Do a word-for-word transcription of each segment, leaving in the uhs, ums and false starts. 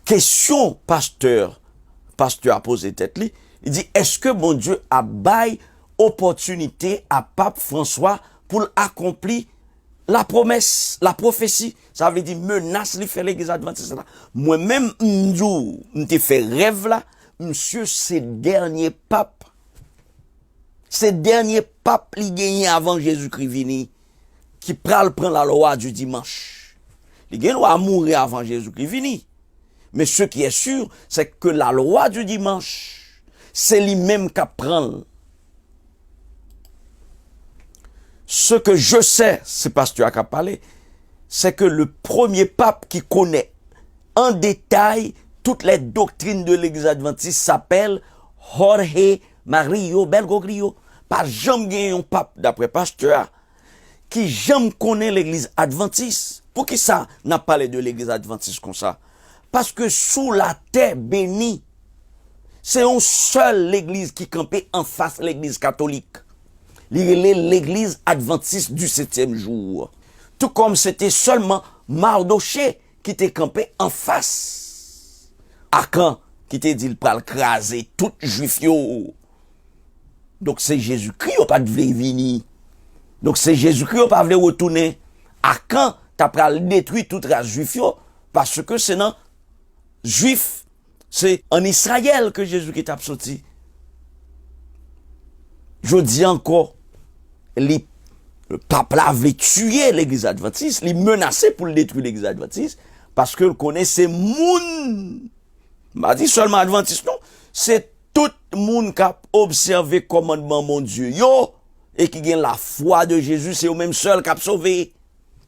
kesyon pastè, pastè a poze tèt li, li di, èske Bondye ap bay opòtinite a Pap Franswa pou l akonpli la promès, la pwofesi? Sa vle di menas li fè legliz advantis la. Mwen menm, m di w, m te fè rèv la, misye se dènye pap. Se dènye pap li genyen avan Jezikri vini, ki pral pran la lwa di dimanch. Li gen dwa mouri avan Jezikri vini. Men ce qui est sûr, c'est que la loi du dimanche, se li menm k ap pran l. Ce que je sais, se pastè a k ap pale, c'est que le premier pape qui connaît en détail toutes les doctrines de l'Église adventiste s'appelle Jorge Mario Bergoglio. Pa janm gen yon pap, daprè pastè a, ki janm konnen legliz advantis. Poukisa n ap pale de legliz advantis konsa? Paske sou latè beni, se yon sèl legliz ki kanpe anfas legliz katolik. Li rele legliz advantis di setyèm jou. Tou kòm se te sèlman Mardoche ki te kanpe anfas Akan, ki te di l pral kraze tout jwif yo. Donk se Jezikri yo pa t vle vini. Donk se Jezikri yo pa vle retounen. Akan ta pral detwi tout ras jwif yo, paske se nan jwif, se ann Izrayèl ke Jezikri t ap soti. Jodi a ankò, li, pap la vle tiye legliz advantis, li menase pou l detwi legliz advantis, paske l konnen se moun, m pa di sèlman advantis non, se tout moun k ap obsève kòmandman Bondye yo e ki gen lafwa de Jezi, se yo menm sèl k ap sove.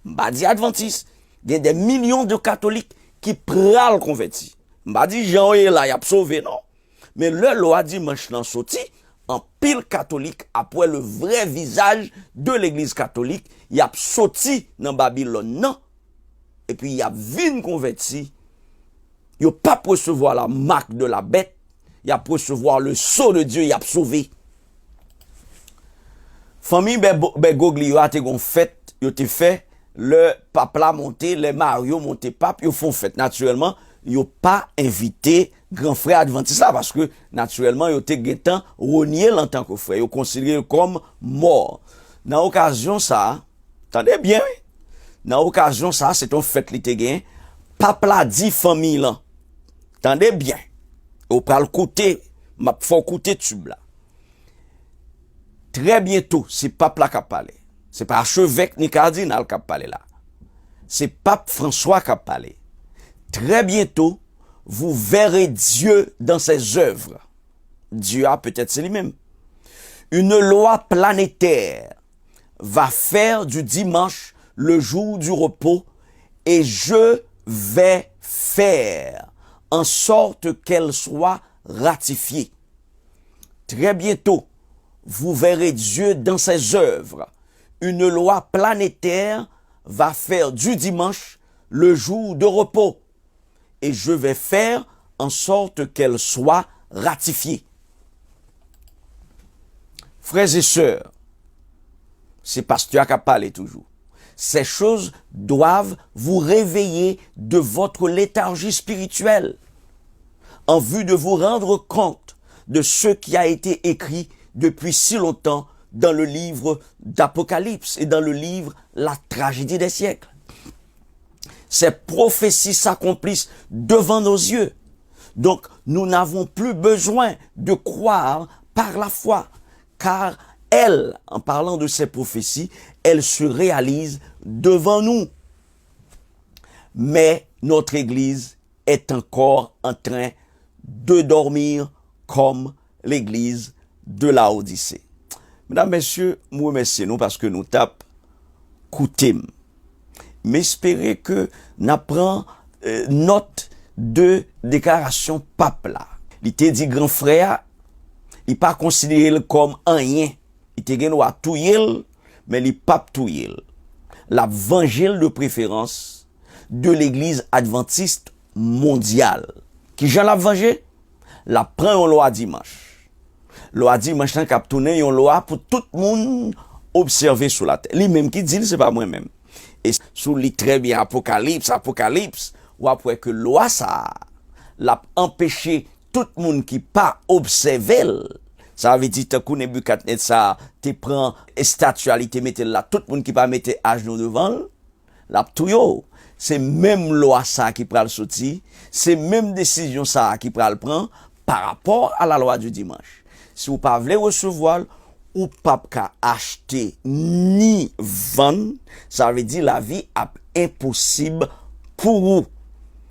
M pa di advantis, gen de milyon de katolik ki pral konvèti. M pa di jan yo ye la, y ap sove non. Men lè lwa dimanch lan soti, anpil katolik ap wè le vrè vizaj de legliz katolik, y ap soti nan Babilòn nan, epi y ap vin konvèti. Yo p ap resevwa la mak de la bèt, y ap resevwa le so de Dye, y ap sove. Fanmi Bèbo-, Bègoglio a te gon fèt yo te fè lè pap la monte, lè Mario monte pap, yo fè yon fèt. Natirèlman, yo pa envite gran frè advantis la, paske natirèlman, yo te gentan renye l antanke frè. Yo konsidere l kòm mò. Nan okazyon sa a, tande byen, wi. Nan okazyon sa a, se te yon fèt li te gen. Pap la di fanmi lan, tande byen. Ou pral koute, m ap fè w koute tib la. Très bientôt, se pap la k ap pale. Se pa achevèk ni kadinal k ap pale la. Se pap Franswa k ap pale. Très bientôt, vous verrez Dieu dans ses œuvres. Dye a, petèt se li menm. Une loi planétaire va faire du dimanche le jour du repos et je vais faire en sorte qu'elle soit ratifiée. Très bientôt, vous verrez Dieu dans ses œuvres. Une loi planétaire va faire du dimanche le jour de repos et je vais faire en sorte qu'elle soit ratifiée. Frères et sœurs, se pastè a k ap pale toujou. Ces choses doivent vous réveiller de votre léthargie spirituelle en vue de vous rendre compte de ce qui a été écrit depuis si longtemps dans le livre d'Apocalypse et dans le livre La Tragédie des siècles. Ces prophéties s'accomplissent devant nos yeux. Donc, nous n'avons plus besoin de croire par la foi, car elles, en parlant de ces prophéties, elles se réalisent devant nous. Mais notre Église est encore en train de dormir comme l'église de Laodicée. Medam, mesye, m remèsye nou paske nou t ap koute m. M espere ke n ap pran, eh, nòt de deklarasyon pap la. Li te di gran frè a, li pa konsidere l kòm anyen. Li te gen dwa touye l, men li p ap touye l. L ap vanje l de preferans de legliz advantis mondyal. Kijan l ap vanje? L ap pran yon lwa dimanch. Lwa dimanch lan k ap tounen yon lwa pou tout moun obsève sou latè. Li menm ki di l, se pa mwen menm. E si w li trè byen Apokalips, Apokalips, w ap wè ke lwa sa a, l ap anpeche tout moun ki pa obsève l. Sa vle di, tankou Nebikadnetza te pran estati a, li te mete l la, tout moun ki pa mete ajnou devan l, l ap touye w. Se menm lwa sa a ki pral soti, se menm desizyon sa a ki pral pran pa rapò a la loi du dimanche. Si w pa vle resevwa l, ou p ap ka achte ni vann, sa vle di lavi ap enposib pou ou.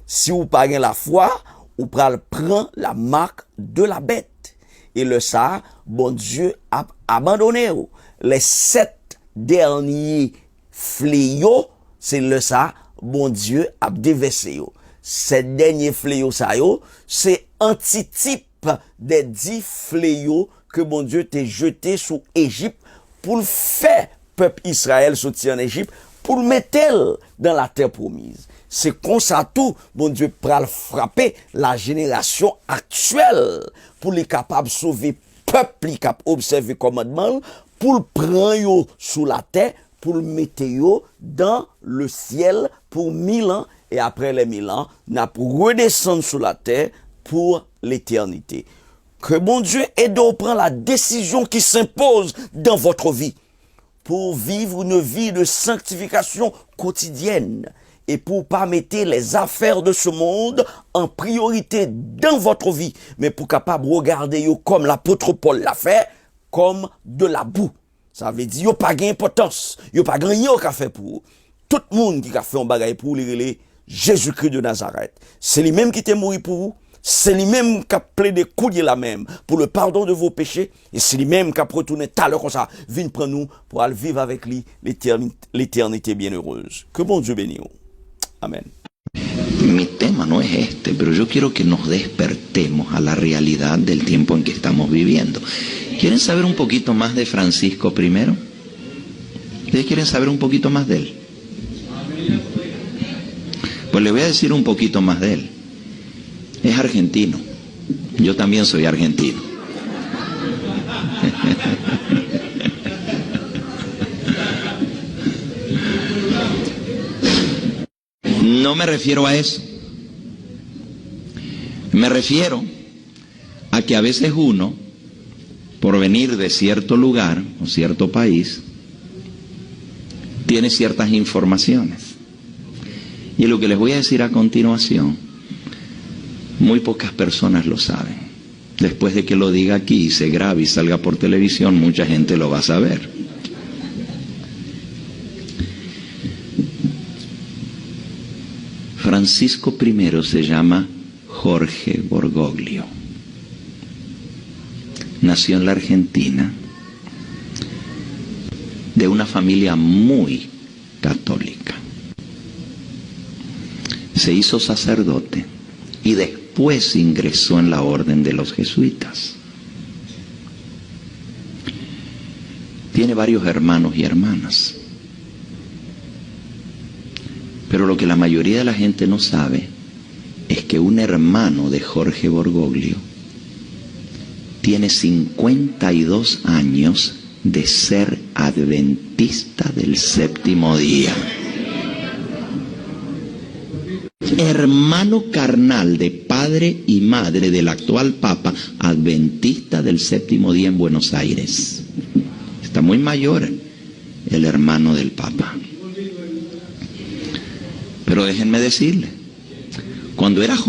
Si w pa gen lafwa, ou pral pran la marque de la bête. E lè sa a, Bondye ap abandone w. Les sept derniers fléaux, se lè sa a, Bondye ap devèse yo. Sèt dènye fleyo sa yo, se antitip dè dis fleyo ke Bondye te jete sou Ejip pou l fè pèp Izrayèl soti ann Ejip, pou l mete l nan latè pwomiz. Se konsa tou Bondye pral frape lajenerasyon aktyèl pou li kapab sove pèp li k ap obsève kòmandman l, pou l pran yo sou latè, pou l mete yo dans le ciel pour mille ans, et après les mille ans, n ap redesann sou latè pou letènite. Ke Bondye ede w pran la décision qui s'impose dans votre vie pour vivre une vie de sanctification quotidienne et pour pas mettre les affaires de ce monde en priorité dans votre vie, men pou kapab regade yo kòm lapot Pòl la fè, kòm de la boue. Sa vle di yo pa gen enpòtans, yo pa gen anyen yo ka fè pou ou. Tout moun ki ka fè yon bagay pou ou, li rele Jezikri de Nazarèt. Se li menm ki te mouri pou ou, se li menm k ap plede kounye la menm pour le pardon de vos péchés, e se li menm k ap retounen talè konsa, vin pran nou pou al viv avèk li letèni-, letènite byennerez. Ke Bondye beni w. Amèn. Mi tema no es este, pero yo quiero que nos despertemos a la realidad del tiempo en que estamos viviendo. ¿Quieren saber un poquito más de Francisco primero? ¿Ustedes quieren saber un poquito más de él? Pues les voy a decir un poquito más de él. Es argentino. Yo también soy argentino. No me refiero a eso. Me refiero a que a veces uno, por venir de cierto lugar o cierto país, tiene ciertas informaciones. Y lo que les voy a decir a continuación, muy pocas personas lo saben. Después de que lo diga aquí y se grabe y salga por televisión, mucha gente lo va a saber. Francisco primero se llama Jorge Borgoglio. Nació en la Argentina de una familia muy católica. Se hizo sacerdote y después ingresó en la orden de los jesuitas. Tiene varios hermanos y hermanas. Pero lo que la mayoría de la gente no sabe es que un hermano de Jorge Borgoglio tiene cincuenta y dos años de ser adventista del séptimo día. Hermano carnal de padre y madre del actual Papa, adventista del séptimo día en Buenos Aires. Está muy mayor el hermano del Papa. Pero déjenme decirle, cuando era